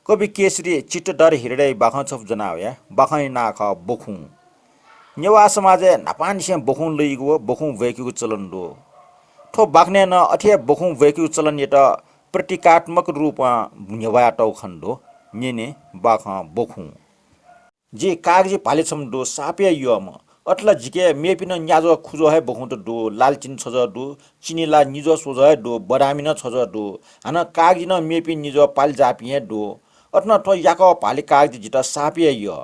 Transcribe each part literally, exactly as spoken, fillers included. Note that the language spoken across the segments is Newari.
कवि केशरी चित्तधर हिरडय् बाखं छपु ज्वना वया। बाखंया नां खः बखुं। नेवाः समाजय् न्हापांनिसें बखुं लइगु व बखुं ब्वय्केगु चलन दु। थ्व बाखनय् नं अथे हे बखुं ब्वय्केगु चलनयात प्रतीकात्मक रूपं न्ह्यब्वयातःगु खने दु। न्यने बाखं बखुं। जि कागजी भाले छम्ह दु, सापय् यःम्ह। अथे ला जिके मेपिं नं न्याज्वः खुज्वः हे बखुंत दु, लालचिनी छज्वः दु, चिनी ला निज्वः स्वज्वः हे दु, बदामी नं छज्वः दु। हानं कागजी नं मेपिं निज्वः पालिजाःपिं हे दु। अथे नं थ्व याकः भाले कागजी जितः सापय् यः।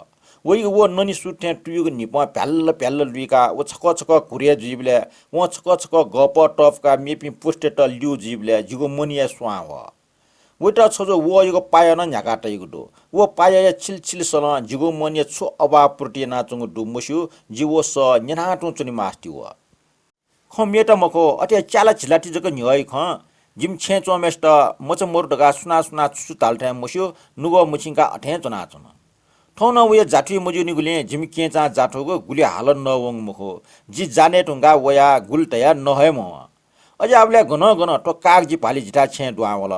वइगु व ननि सुथ थें तुयुगु न्हिपं भ्याल्ल भ्याल्ल लुइकाः व छकः छकः घुरे जुइबलय् वं छकः छकः गःपः तःपुकाः मेपिं पुस्तेत ल्यू जुइबलय् जिगु मनया स्वां वः। वइत छज्वः वःयागु पायः नं न्ह्याका तइगु दु। व पायःया छिलछिल सलं जिगु मनया छु अभाव पूर्ति यानाच्वंगु दु मस्यू, जि व सः न्यनातुं च्वनेमास्ति वः। खँ मेत मखु, अथे च्याला झिलाति जक न्ह्यःया खँ। जिमि छेँय् च्वंम्हय्सित मचा मरु धकाः सुनां सुनां छु छु धाल थें मस्यू, नुगः मछिंकाः अथें च्वनाच्वन। थौं नं वया जाथुइ मज्यूनिगुलिं जिमि केहेँचां जाथूगु गुलि हालं नवंगु मखु। जि जाने धुंकाः वयाः गुलि तयाः नहये म्वाः। अज्याःबलय् गनं गनं थ्व कागजी भाले जिथाय् छेँय् दुहां वल।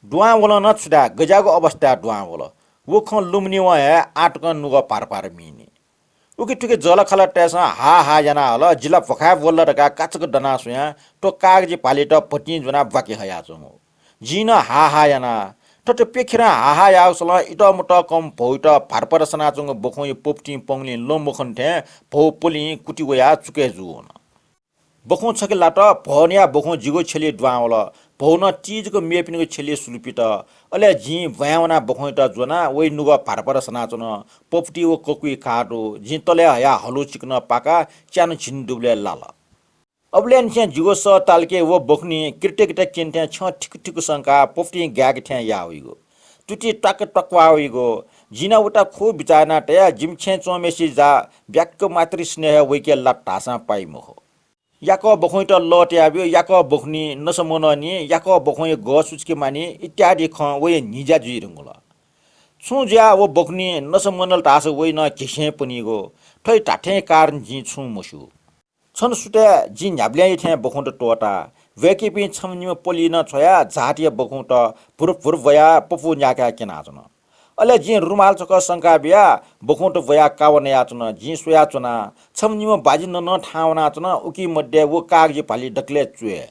दुहां वलं नं छु धाये, गज्याःगु अवस्थाय् दुहां वल। व खँ लुमनिवं हे आः तकं नुगः भार भार मीनि। उखे थुखे जःलाखःलातय्सं हा हा याना हल। जि ला भ्वखाय् ब्वल धकाः काचाक्क दनाः स्वयां थ्व कागजी भालेत भतिं ज्वनाः ब्वाके हयाच्वंगु। जिं नं हा हा याना। थथे प्यखेरं हा हा याःगु सलं इतःमतःकं भौइत भार भार सनाच्वंगु बखुंया पपुतिं पंगुलिं लं मखन थें भौ पलिं कुति वयाः चुकय् जूवन। बखुं छखे लात, भौनया बखुं जिगु छ्यलिइ दुहां वल। भौनं ति जक मेपिनिगु छ्यलिइ सुलुपित। अले जिं ब्वाँय् वनाः बखुंयात ज्वनाः वइ नुगः भार भार सनाच्वन। पपुति व ककुइ काः दु। जिं तलय् हयाः हलु चिकनं पाकाः च्यान्हु झिन्हु दुबलय् लाल। अबलय्‌निसें जिगु सः तालकय् व बखुनिं कृत्यकित क्यने थें छ्यं थिकु थिकु संकाः पपुतिं गाय्‌के थें याः वइगु। तुति त्वाक त्वाक्वाः वइगु। जिं नं वता खू बिचाः यानाः तया, जिमि छेँय् च्वंम्हय्‌सित जा ब्याक्क मातृ स्नेह वइके लात धाःसां पाइ मखु। याकः बखुंयात लः तयाब्यु, याकः बखुनिं नसा मनःनि, याकः बखुंया गः सुचुके मानि इत्यादि खँ वया न्हिज्या जुइ धुंकल। छुं जुयाः व बखुनिं नसा मनल धाःसा वइ नं घिसें पनीगु। थ्वइ धात्थें कारण जिं छुं मस्यू। छन्हु सुथय् जिं न्ह्याबलेंया थें बखुंत त्वःता। ब्वय्‌केपिं छम्ह निम्ह पलि नं छ्वयाः जातया बखुंत भुरुप भुरुप ब्वयाः पपू न्याकाः क्यनाच्वन। अले जिं रुमाल छकः संका बियाः बखुंत ब्वयाः कावा नयाच्वन। जिं स्वयाच्वना, छम्ह निम्ह बाजि ननं थाहां वनाच्वन। उकी मध्ये व कागजी भाले दकलय् च्वय्।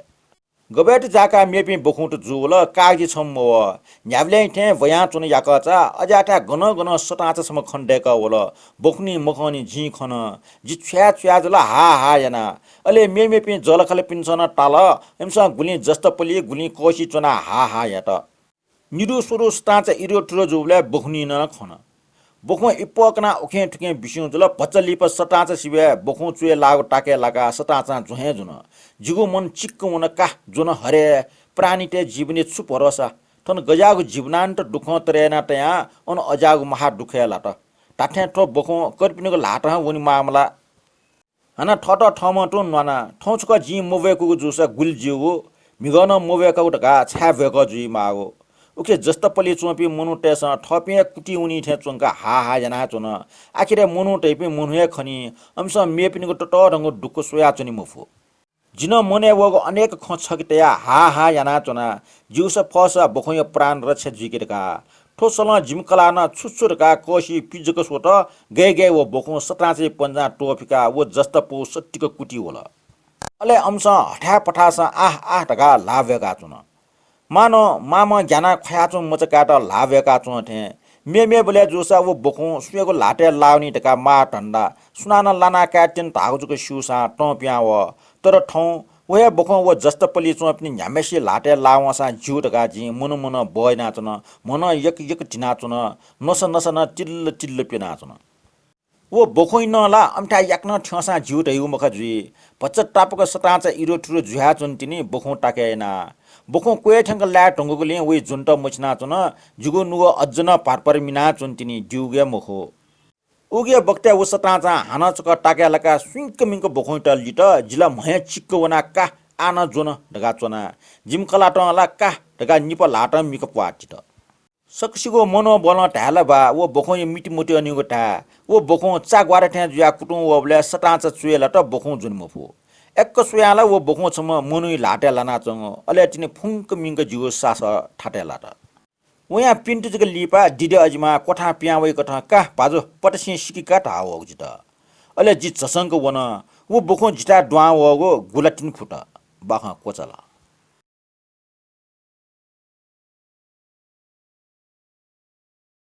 गबय्‌त जाय्‌काः मेपिं बखुंत जूवल, कागजी छम्ह मवः। न्ह्याबलें थें ब्वयां च्वन याकःचा। अज्याःथाय् गनं गनं सतांचा छम्ह खनेदय्‌कः वल। बखुनिं मखंनि जिं खन। जि छ्वया छ्वया जुल, हा हा याना। अले मेमेपिं जःलाखःलापिन्सं नं ताल। इमिसं गुलिं जस्ता पलि, गुलिं कःसि च्वनाः हा हा यात। निदु स्वदु सतांचा इरोतिरो जूबलय् बखुनिं नं खन। बखुं इप्वः कनाः उखें थुखें बिस्युं जुल। भचा लिपा सतांचा सिबय् बखुं च्वय् लाःगु ताकय् लाकाः सतांचां ज्वँ हे ज्वन। जिगु मन चिक्क वन, काः ज्वन हरे, प्राणीतय् जीवनय् छु भरोसा? थन गज्याःगु जीवनान्त दुःखं तरे याना तयां अन अज्याःगु महा दुःखय् लात। धात्थें थ्व बखुं कर्पिनिगु ल्हातं वनेमाः मला। हानं थःत थःम्हं तुं न्वाना। थौं छकः जिं मब्वय्‌कूगु जूसा गुलि ज्यूगु, म्हिगः नं मब्वय्‌कागु धकाः छाय् ब्वय्‌कः जुइमाःगु? उखे जस्ता पलि च्वंपिं मनूतय्‌सं थःपिं हे कुतिइ वनी थें च्वंकाः हा हा यानाच्वन। आखिरय् मनूतय्‌पिं मनू हे खनी। अमिसं मेपिनिगु ततःधंगु दुःख स्वयाच्वने मफु। जिं नं मनय् वःगु अनेक खँ छखे तयाः हा हा यानाच्वना। ज्यूसा फःसा बखुंया प्राण रक्षा जुइके धकाः। थ्व सलं जिमि कलाः नं छु छु धकाः कःसि पि जक स्वत, गय् गय् व बखुं सतांचाया पन्जां त्वःफिकाः व जस्ता पौ सत्तिक कुति वल। अले अमिसं हथाय् पथासं आह आह धकाः ल्हाः ब्वय्‌काच्वन। मांनं मामं ग्यानाः ख्वयाच्वंम्ह मचाकाय्‌त ल्हाः ब्वय्‌काच्वं थें। मेमेबलय् जूसा व बखुं सुयागु ल्हातय् लाःवनी धकाः माः धन्दा सुनानं लाना काये त्यन धाःगु जक स्यूसां तं पिहां वः। तर थौं व हे बखुं व जस्ता पलि च्वंपिनि न्ह्याम्हय्‌सिया ल्हातय् लाः वंसां ज्यू धकाः जिं मनं मनं बः यानाच्वन। म्हनं यक यक धिनाच्वन। नसा नसा नं तिल्ल तिल्ल प्यनाच्वन। व बखुंइ नं ला अमिथाय् याकनं थ्यंसां ज्यू धइगु मखा जुइ। भचा तापाक सतांचा इरोतिरो जुयाच्वन तिनि बखुं ताकय् यानाः। बखुं क्वय् थ्यंक लाये धुंकूगुलिं वइ ज्वनेत मछिनाच्वन। जिगु नुगः अज्ज नं भार भार मिनाच्वन तिनि, द्यूगु हे मखु। उगु हे बखतय् व सतांचां हानं छकः ताकय् लाकाः स्विंक मिंक बखुंयात लित। जि ला म्हय् चिक्क वनाः का, आः नं ज्वन धकाः च्वना। जिमि कलातं ला का धकाः निपा ल्हातं मिखा प्वाः तित। सकसिगु मनोबलं धाये ला बा, व बखुंया मिति मतिनिगु धाये। व बखुं चा ग्वारा थें जुयाः कुतुं वःबलय् सतांचा च्वय् लात, बखुं ज्वने मफु। यक्व स्वयां ला व बखुं छम्ह मनूया ल्हातय् लानाच्वंगु। अले तिनि फुंक मिंक जिगु सासः थातय् लात। वयां पिन्त जक लिपा दिदे अजिमा क्वथां पिहां वइकथं का भाजु पतसिं सिकि का धाः वःगु जितः। अले जि झसंक वन। व बखुं जिथाय् दुहां वःगु गुला तिनि फुत। बाखं क्वचाल।